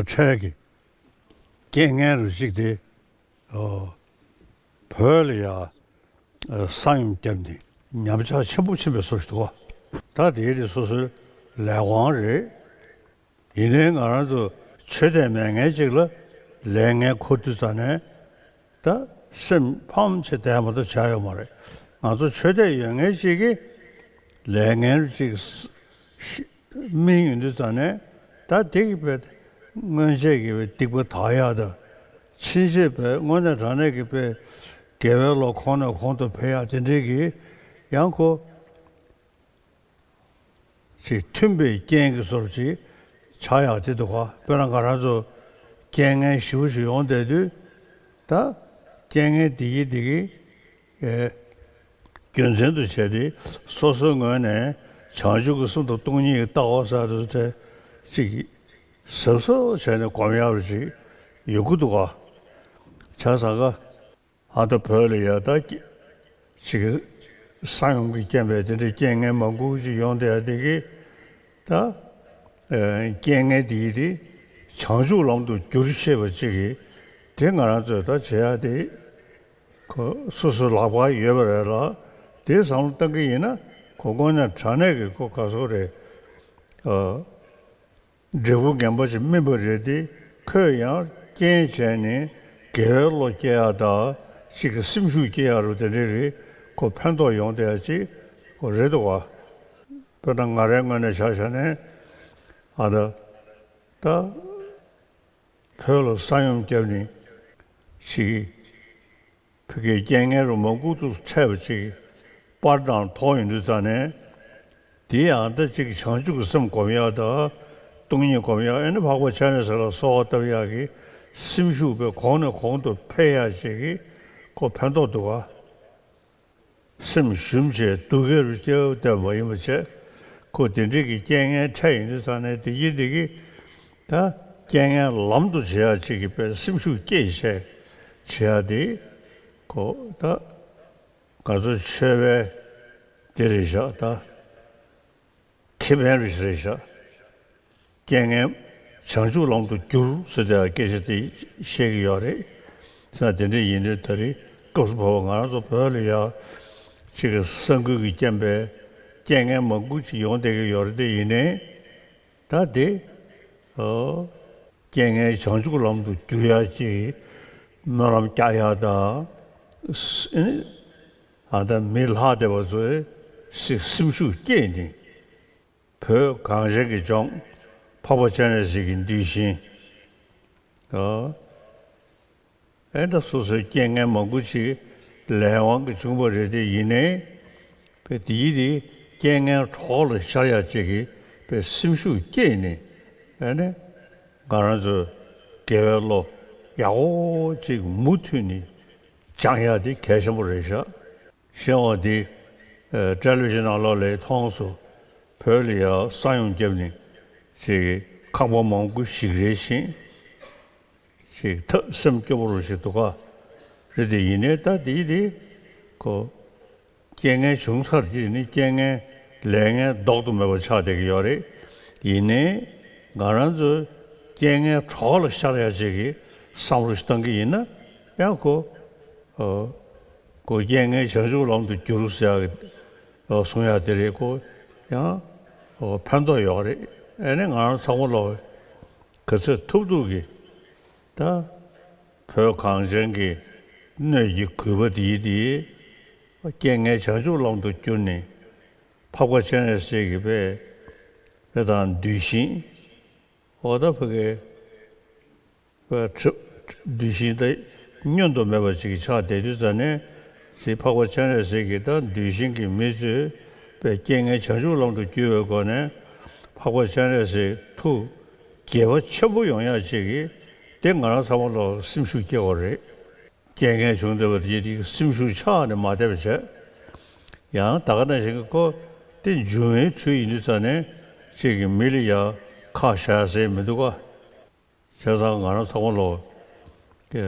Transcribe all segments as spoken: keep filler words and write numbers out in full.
འཕྲལ་གྱི་རྐྱེན་ངན་རུ་གཅིག་དེ། ཨོ། བོད་ལ་ཡ། ཨ། ས་ཡོམ་བརྒྱབ་ནས་ཉམས་ཆག་ཆེན་པོ་ཕྱིན་པའི་བཟོ་ཞིག་འདུག་ག་ད་དེའི་རིགས་སོ་སོའི་ལས་དབང་རེད། ཡིན་ནའི་ང་རང་ཚོ་ཆོས་དད་མེད་མཁན་ཅིག་ལ་ལས་ངན་འཁུར་དུས་ཙ་ནས། ད་སེམས་ཕམ་བྱས་བསྡད་མ་གཏོགས་བྱ་ཡོད་མ་རེད། ང་ཚོ་ཆོས་དད་ཡོད་མཁན་ཅིག་གིས་ལས་ངན་ཅིག་སྨིན་ཡོང་དུས་ཙ་ནས། ད་དེ་གི་བས་སྔོན་ཆད་ཀྱི་བས་སྡིག་པ་དག་ཡག་དང་། ཕྱིན་ཆད་བས་དངོས་གནས་དྲང་གནས་ཀྱི་བས་དགེ་བའི་བློ་གོང་ནས་གོང་དུ་འཕེལ་ཡག་དེ་འདྲའི་གི་ཡང་ཁོ། ཅིག་མཐུན་པའི་རྐྱེན་གྱི་བཟོ་འདྲ་ཅིག་ཆགས་ཡག་དེ་འདུག་ག་དཔེར་ན་ང་རང་ཚོ་རྐྱེན་ངན་ཞེ་པོ་ཞིག་ཡོང་བསྡད་དུས། ད་རྐྱེན་ངན་འདི་གིས་འདི་གིས། ཨེ། རྒྱུ་མཚན་དུ་བྱས་ཏེ་སོ་སོའི་ངོས་ནས་བྱང་ཆུབ་ཀྱི་སེམས་དང་སྟོང་ཉིད་ཀྱི་ལྟ་བ་ཟེར་དུས་དེ་ཅིག་གཟབ་གཟབ་བྱས་ནས་སྒོམ་ཡག་རུ་ཅིག་ཡོང་གི་འདུག་ག་བྱས་ཙང་ག་ཨ། ད་བོད་ལ་ཡ་ད་ཅིག་ས་ཡོམ་གྱི་རྐྱེན་པས་དེ་འདྲའི་རྐྱེན་ངན་མང་པོ་ཅིག་ཡོང་བསྡད་ཡ་དེ་གིས། ད་ཨེ། རྐྱེན་ངན་དེ་ཡིས་དེ་བྱང་ཆུབ་ལམ་དུ་བསྒྱུར་ཤེས་པ་ཅིག་གིས། དེ་ང་རང་ཚོས་ད་བྱེད་ཡ་དེ་ཁོ་སོ་སོའི་ལག་པར་ཡོད་པ་རེད་ལ། དེ་བསམ་བློ་བཏང་གི་ཡིན་ན་ཁོ་དངོས་གནས་དྲང་གནས་ཀྱི་ཁོ་ག་ཚོད་རེད། ཨ། འབྲས་བུ་ངན་པ་ཞིག་སྨིན་པ་རེད་དེ། ཁོས་ཡང་རྐྱེན་བྱས་ནས་དགེ་བའི་བློ་སྐྱེ་ཡག་དང་། གཅིག་གི་སེམས་ཤུགས་སྐྱེ་ཡག་རུ་དེ་འདྲའི་རིགས་ཁོ་ཕན་ཐོགས་ཡོང་བསྡད་ཡག་ཅིག་ཁོ་རེད་འདུག་ག་དཔེར་ན་ང་རའི་ངོས་ནས་ཆ་བཞག་ནས། ཨ། ད་ད་བོད་ལ་ས་ཡོམ་བརྒྱབ་ནས་ཅིག་ཕ་གིའི་རྐྱེན་ངན་རུ་མང་པོ་འདུག་འཕྲད་པ་ཅིག་པར་དང་མཐོང་ཡོང་དུས་ཙ་ནས། དེ་ཡང་ད་ཅིག་བྱང་ཆུབ་ཀྱི་སེམས་སྒོམ་ཡག་དང་། སྟོང་ཉིད་སྒོམ་ཡག་ཨེ་ནི་འཕགས་པ་སྤྱན་རས་གཟིགས་ལ་གསོལ་བ་བཏབ་ཡག་གི་སེམས་ཤུགས་པས་གོང་ནས་གོང་དུ་འཕེལ་ཡག་ཅིག་གི་ཁོ་ཕན་ཐོགས་འདུག་ག་སེམས་ཞུམ་བྱས་སྡུག་སྐད་རུ་སྐྱེ་བ་བསྡད་པ་ཡིན་པ་བྱས། ཁོ་དེ་འདྲའི་གི་རྐྱེན་ངན་འཕྲད་ཡོང་དུས་ཙ་ནས་དེ་གི་དེ་གི་ད་རྐྱེན་ངན་ལམ་དུ་བྱེད་ཡག་ཅིག་གི་པའི་སེམས་ཤུགས་སྐྱེད་བྱས་བྱེད་ཡག་དེ་ཁོ་ད། ང་ཚོ་ཆོས་པའི་དེ་རེད་ཤག་ད་ཁེ་ཕན་རེད་ཤག་རྐྱེན་ངན་བྱང་ཆུབ་ལམ་དུ་བསྒྱུར་ཟེར་ཏེ་སྐད་ཆ་དེ་བཤད་ཀྱི་ཡོད་རེད། དེ་ན་དེ་འདྲ་ཡིན་དུས་ད་རེས་སྐབས་སུ་བབས་པ་ང་རང་ཚོ་བོད་ལ་ཡ་ཅིག་གི་ས་འགུལ་གྱི་རྐྱེན་པས་རྐྱེན་ངན་མང་པོ་ཅིག་ཡོང་བསྡད་ཀྱི་ཡོད་རེད། དེ་ཡིན་ནའི། ད་དེ། ཨོ། རྐྱེན་ངན་བྱང་ཆུབ་ལམ་དུ་བསྒྱུར་ཡག་ཅིག་སྨོན་ལམ་རྒྱག་ཡག་དང་། ཨ་ནི། ཨ། ད་མི་ལྷག་བསྡད་པ་ཚོས་སེམས་ཤུགས་བསྐྱེད་ནས། བོད་གངས་ཅན་གྱི་ལྗོངས་འཕགས་པ་སྤྱན་རས་གཟིགས་ཀྱི་གདུལ་ཞིང་། ཨོ། ཨེ། ད་སོ་སོའི་རྐྱེན་ངན་མང་པོ་ཅིག་ལས་དབང་གིས་བྱུང་བ་རེད་དེ། ཡིན་ནའི་པའི་དེ་ཡིས་དེ་རྐྱེན་ངན་གྲོགས་ལ་ཤར་ཡག་ཅིག་གི་པའི་སེམས་ཤུགས་སྐྱེས་ནས། ཨེ་ནས་ང་རང་ཚོས་དགེ་བའི་བློ་ཡག་པོ་ཅིག་མུ་མཐུད་ནས་སྦྱང་ཡག་དེ་གལ་ཆེན་པོ་རེད་ཤག་གཞན་བ་དེ། ཨ། བཀྲ་ཤིས་ནང་ལོགས་ལ་མཐོང་སོང་། བོད་ལ་ཡ་ས་ཡོམ་བརྒྱབ་ནས་ཅིག་ཁང་པ་མང་པོ་ཞིག་རེད་ཤིང་། ཅིག་ཐབས་སེམས་སྐྱོ་པོ་རུ་ཞིག་འདུག་ག་རེད་དེ། ཡིན་ནའི་ད་དེ་དེ་ཁོ་རྐྱེན་ངན་བྱུང་ཚར་དེ་ནི་རྐྱེན་ངན་ལས་ངན་ལྡོག་ཏུ་མེད་པ་ཆགས་བསྡད་ཀྱི་ཡོད་རེད། ཡིན་ནའི་ང་རང་ཚོས་རྐྱེན་ངན་གྲོགས་ལ་ཤར་ཡག་ཅིག་གི་བསམ་བློ་ཞིག་བཏང་གི་ཡིན་ན་ཡང་ཁོ། ཨོ། ཁོ་རྐྱེན་ངན་བྱང་ཆུབ་ལམ་དུ་བསྒྱུར་ཟེར་ཡག་གི། ཨོ། གསུང་ཡག་དེ་རེད། ཁོ་ཡང་ཨོ་ཕན་ཐོགས་ཡོད་རེད། ཨེ་ནས་ང་རང་ཚང་མ་ལོག་ག་ཚོད་ཐུབ་ཐུབ་ཀྱིས་ད་བོད་གངས་ཅན་གྱི་སྣོད་ཀྱི་རྒུད་པ་འདིའི་འདིའི་རྐྱེན་ངན་བྱང་ཆུབ་ལམ་དུ་བསྒྱུར་ནས། འཕགས་པ་སྤྱན་རས་གཟིགས་ཀྱི་པའི་དེ་དང་གདུལ་ཞིང་། ཨོ། ད་ཕ་གི་པའི་གྲུབ། གདུལ་ཞིང་ད་བསྙོན་དུ་མེད་པ་ཅིག་ཆགས་བསྡད་དུས་ཙ་ནས། ཅིག་འཕགས་པ་སྤྱན་རས་གཟིགས་ཀྱི་ད་གདུལ་ཞིང་གི་མི་ཚོས་པའི་རྐྱེན་ངན་བྱང་ཆུབ་ལམ་དུ་བསྒྱུར་བའི་སྒོ་ནས་འཕགས་པ་སྤྱན་རས་གཟིགས་ཐུགས་དགྱེས་པ་ཆེན་པོ་ཡོང་ཡག་ཅིག་གིས་དེ་ང་རང་ཚང་མ་ལ་སེམས་ཤུགས་སྐྱེ་བ་རེད། རྐྱེན་ངན་བྱུང་བསྡད་པ་དེ་དེ་སེམས་ཤུགས་ཆག་ནས་མ་བསྡད་པ་བྱས། ཡང་ད་ག་ནང་བཞིན་གྱི་ཁོ་དེ་འབྱུང་བའི་ཚུལ་ཡིན་དུས་ཙ་ནས་ཅིག་གི་མི་ལ་ཡ་ཁག་བཞག་ཟེར་མི་འདུག་ག་བྱས་ཙང་ང་རང་ཚང་མ་ལོག་གི་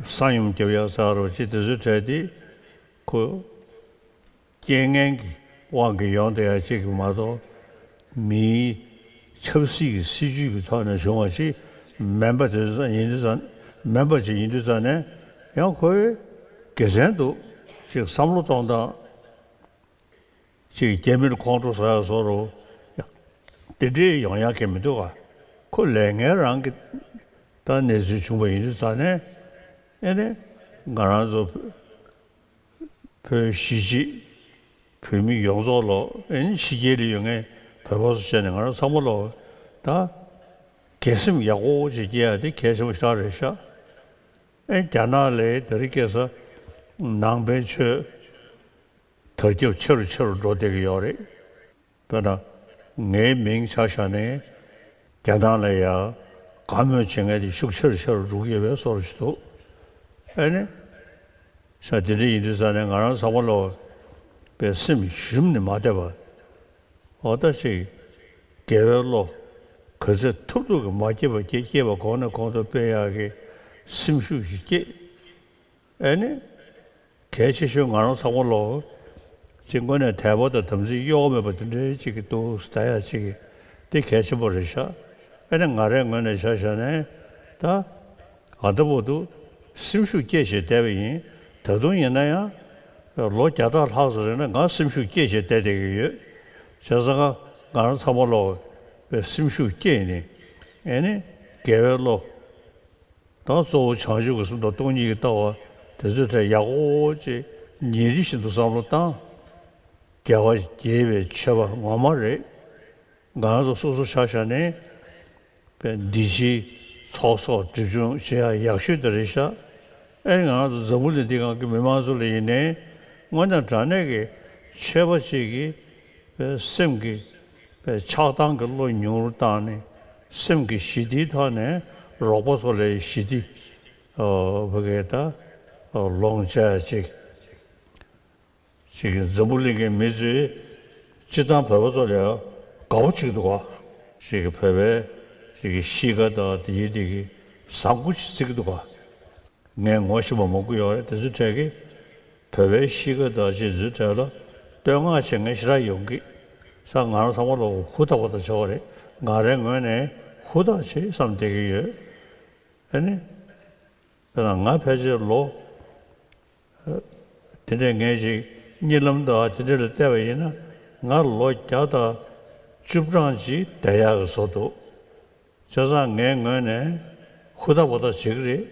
ས་ཡོམ་བརྒྱབ་ཡག་ཟེར་རོ་ཅིག་དེ་ཚོའི་གྲས་དེ་ཁོ་རྐྱེན་ངན་གྱི་དབང་གིས་ཡོང་བསྡད་ཡག་ཅིག་གི་མ་གཏོགས། མིའི་ཆབ་སྲིད་ཀྱི་སྲིད་ཇུས་ཀྱི་ཐོག་ནས་བྱུང་བ་ཅིག་ མེད་པ་དེ་ཡིན་དུས་ཙང་མེད་པ་ཅིག་ཡིན་དུས་ཙང་ནས་ཡང་ཁོའི་དགེ་མཚན་འདུག་ཅིག་བསམ་བློ་གཏོང་སྟངས། ཅིག་རྒྱ་མིར་ཁོང་ཁྲོ་ཟ་ཡ་བཟོ་རུ་དེ་འདྲའི་ཡོང་ཡག་གི་མི་འདུག་ག་ཁོ་ལས་ངན་རང་གི་ད་གནས་ཚུལ་བྱུང་བ་ཡིན་དུས་ཙང་ནས་ཨེ་ནས་ང་རང་ཚོ་བོད་གཞིས་བྱེས་བོད་མི་ཡོངས་རྫོགས་ལོ་ཨེ་ནས་ཕྱི་རྒྱལ་ལ་ཡོད་མཁན་བོད་པ་ཚོ་བྱས་ནས་ང་རང་ཚང་མ་ལོ་ད་དགེ་སེམས་ཡག་པོ་ཅིག་སྐྱེ་ཡ་དེ་གལ་ཆེན་པོ་ཞིག་རེད་ཤག་ཨེ་རྒྱ་ནག་ལ་དེ་རིང་ཁ་སང་ནང་པའི་ཆོས་དར་ཁྱབ་ཆེ་རུ་ཆེ་རུ་འགྲོ་བསྡད་ཀྱི་ཡོད་རེད། དཔེར་ན་ངའི་མིང་ཆ་བཞག་ནས་རྒྱ་ནག་ལ་ཡ་དགའ་མོས་བྱེད་མཁན་དེ་ཤུགས་ཆེ་རུ་ཆེ་རུ་འགྲོ་གི་ཡོད་པའི་བཟོ་འདྲ་ཞིག་འདུག་ཨེ་ནི་ས་དེ་འདྲ་ཡིན་དུས་ཙང་ནས་ང་རང་ཚང་མ་ལོ་པའི་སེམས་ཞུམ་ནས་མ་བསྡད་པ། འོ་ད་ཅིག་དགེ་བའི་བློ་ག་ཚོད་ཐུབ་ཐུབ་ཀྱིས་མ་སྐྱེས་པ་སྐྱེས། སྐྱེས་པ་གོང་ནས་གོང་དུ་སྤེལ་ཡག་གི་སེམས་ཤུགས་ཤིག་སྐྱེས། ཨེ་ནི། གལ་ཆེ་ཤོས་ང་རང་ཚང་མ་ལོ། ཅིག་དངོས་གནས་དད་པ་དང་དམ་ཚིག་གཡོ་བ་མེད་པ་དེ་འདྲའི་ཅིག་གི་འདུག་ཟེར་ཡ་ཅིག་གི་དེ་གལ་ཆེན་པོ་རེད་ཤག་ཨེ་ནི་ང་རའི་ངོས་ནས་ཆ་བཞག་ནས་ད་ཨ་ད་བར་དུ་སེམས་ཤུགས་སྐྱེད་བྱས་བསྡད་པ་ཡིན། ད་དུང་ཡིན་ན་ཡང་ལོ་བརྒྱ་ཕྲག་ལྷག་ཙམ་རིང་ལ་ང་སེམས་ཤུགས་སྐྱེད་བྱས་བསྡད་བསྡད་ཀྱི་ཡོད། བྱས་ཙང་ང་ང་རང་ཚང་མ་ལོ་སེམས་ཤུགས་སྐྱེད་ནས་ཨེ་ནི་དགེ་བའི་བློ། ད་གཙོ་བོ་བྱང་ཆུབ་ཀྱི་སེམས་དང་སྟོང་ཉིད་ཀྱི་ལྟ་བ་དེ་ཚོའི་གྲས་ཡག་པོ་ཅིག་ཉིན་རེ་བཞིན་དུ་བསམ་བློ་བཏང་། རྒྱལ་བ་དགྱེས་པའི་མཆོད་པ་ངོ་མ་རེད། ང་རང་ཚོ་སོ་སོ་ཆ་བཞག་ནས་པའི་འདི་ཕྱིའི་ཚོགས་གསོག་སྒྲིབ་སྦྱོང་བྱེད་ཡག་ཡག་ཤོས་དེ་རེད་ཤག་ཨེ་ང་རང་ཚོ་འཛམ་བུ་གླིང་འདི་སྒང་གི་མི་མང་ཚོ་ལ་ཡིན་ནའི་དངོས་གནས་དྲང་གནས་ཀྱི་ཆོས་པ་ཅིག་གིས། པའི་སེམས་ཀྱི་པའི་ཆགས་སྡང་གི་བློ་ཉུང་རུ་བཏང་ནས་སེམས་ཀྱི་ཞི་བདེའི་ཐོག་ནས་རོགས་པ་ཚོ་ལ་ཞི་བདེ་ཨོ་བོད་སྐད་ད་ཨོ་ལོངས་སྤྱད་ཅིག་ཅིག་འཛམ་བུ་གླིང་གི་མི་ཚོས་སྤྱིར་བཏང་བོད་པ་ཚོ་ལ་དགའ་པོ་བྱེད་ཀྱི་འདུག་ག་ཅིག་བོད་པའི་ཅིག་གཤིས་ཀ་དང་དེ་ཡི་དེ་གི་བཟང་པོ་ཅིག་བརྩི་གི་འདུག་ག་ངས་ངོ་ཤེས་པ་མང་པོ་ཡོད་རེད། དེ་ཚོའི་གྲས་ཀྱིས་བོད་པའི་གཤིས་ཀ་དང་ཅིག་དེ་ཚོའི་གྲས་ལ་བསྟོད་བསྔགས་བྱེད་མཁན་ཞེ་དྲག་ཡོང་གི་ས། ང་རང་ཚང་མ་ལ་ཧུར་ཐག་པ་ཐག་བྱེད་པ་རེད། ང་རའི་ངོས་ནས་ཧུར་ཐག་བྱེད་བསམ་བསྡད་ཀྱི་ཡོད། ཨ་ནི་དཔེར་ན་ང་ཕལ་ཆེར་ལོ་དེ་འདྲས་ངས་ཅིག་གཉིད་ལམ་དང་དེ་འདྲས་ལ་བལྟས་པ་ཡིན་ན་ང་ལོ་བརྒྱ་དང་བཅུ་གྲངས་ཅིག་བསྡད་ཡག་གི་བཟོ་འདུག་བྱས་ཙང་ངའི་ངོས་ནས་ཧུར་ཐག་པ་ཐག་བྱེད་ཀྱི་རེད།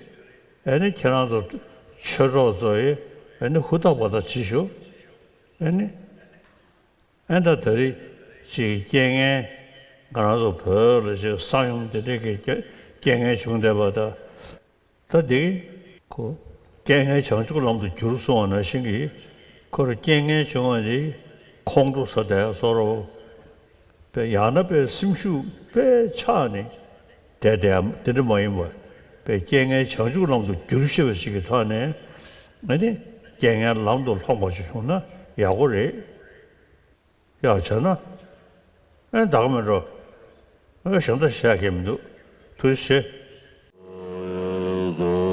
ཨ་ནི་ཁྱེད་རང་ཚོ་ཆོས་གྲོགས་ཚོ་ཡིས་ཨ་ནི་ཧུར་ཐག་པ་ཐག་བྱེད་ཤོག་ཨ་ནི་ཨ་ད་ད་རེས་ཅིག་རྐྱེན་ངན་ང་རང་ཚོ་བོད་ལ་ཅིག་ས་ཡོམ་དེ་འདྲའི་གི་རྐྱེན་ངན་བྱུང་བསྡད་པ་ད། ད་འདི་ཁོ་རྐྱེན་ངན་བྱང་ཆུབ་ལམ་དུ་བསྒྱུར་གསུངས་པ་ནང་བཞིན་གྱི་ཁོར་རྐྱེན་ངན་བྱུང་བ་འདི་ཁོང་ཁྲོ་ཟ་བསྡད་བཟོ་འདྲ་པོ། པས་ཡང་ན་པས་སེམས་ཤུགས་པས་ཆག་ནས་བསྡད་བསྡད་དེ་འདྲ་མ་ཡིན་པར་པས་རྐྱེན་ངན་བྱང་ཆུབ་ལམ་དུ་བསྒྱུར་ཤེས་པ་ཞིག་གི་ཐོག་ནས་ཨ་ནི་རྐྱེན་ངན་ལམ་དུ་ལྷོང་བ་ཞིག་བྱུང་ན་ཡག་པོ་རེད། ཡག་བྱས་ན་ཨ་ནི་ད་ག་མེད་འགྲོ། ཨ་གཞན་དག་བཤད་མཁན་མི་འདུག་ཐུགས་རྗེ་ཆེ།